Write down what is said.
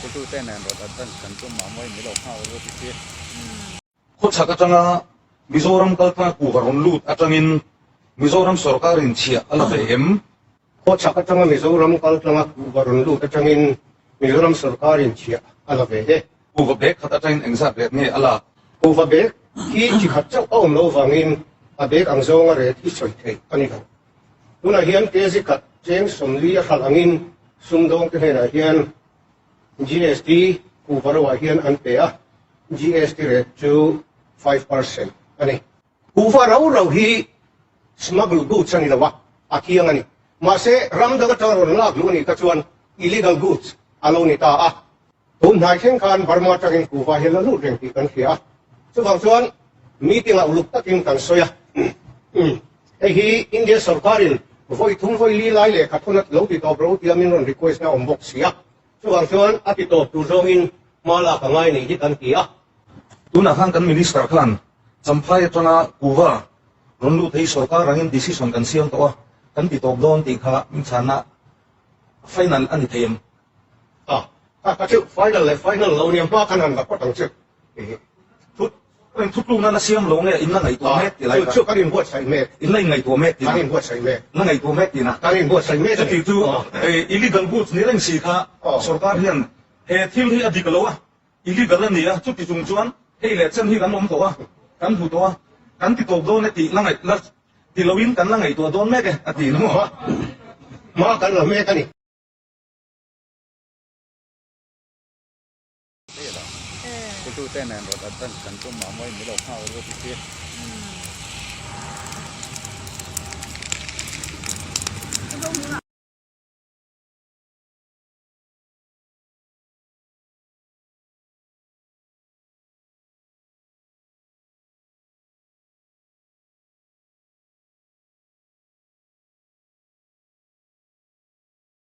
Putute nen rawn advance kan tum a mawi milo nghal ru ti si. Khawchhak atanga Mizoram kaltlang kuhva rawn lut atangin Mizoram sorkarin chhiah a la ve em? Khawchhak atanga Mizoram kaltlanga kuhva rawn lut atangin Mizoram sorkarin chhiah a la ve e. Kuhva bag khat atangin engzat ret nge a lak? Kuhva bag hi chi khat chauh a awm lo vangin a bag ang zawnga ret hi sawi theih a ni lo. Tunah hian kg khat cheng 40 a hralh angin sumdawngte hnenah hian GST kuhva roah hian an pe a, GST rate chu 5% a ni. Kuhva ro ro hi smuggle goods a ni lo a, a thiang a ni. Mahse, ram dang atanga rawn lak luh a nih kha chuan illegal goods a lo ni ta a. Tun hnai thleng khan Burma atangin kuhva hi la lut reng tih kan hria a. Chuvang chuan meeting ah uluk takin kan sawi a. Hei hi India sorkarin vawi thum vawi li lai lehkha thun a lo ti tawp ro tia min rawn request na awm bawk si a. Chuvang chuan a ti tawp tur zawngin hma lak a ngai nih hi kan ti a. Tunah khan kan Minister khan Champhai atanga Kuva rawn lut hi sorkar angin decision kan siam tawh a, kan ti tawp dawn tih kha min chhanna final a ni thei em? A, ka ka chu final leh final lo nia hma khan han la phawt ang chu. Thut in thutlukna la siam lo nge in la ngaihtuah mek ti lai kha. Chu chu kan inbuatsaih mek. In la inngaihtuah mek tina. Kan inbuatsaih mek. La ngaihtuah mek tina. Kan inbuatsaih mek a ni. Chuti chu illegal goods ni reng si kha sorkar hian he thil hi a dik lo a, illegal a ni a, chuti chung chuan hei leh chen hi kan awm tawh a, kan hmu tawh a, kan ti tawp dawn e tih la ngaih la ti loin kan la ngaihtuah dawn mek e a ti maw? Hma kan la mek a ni. Putute nen rawn advance kan tum a mawi milo nghal ru ti si.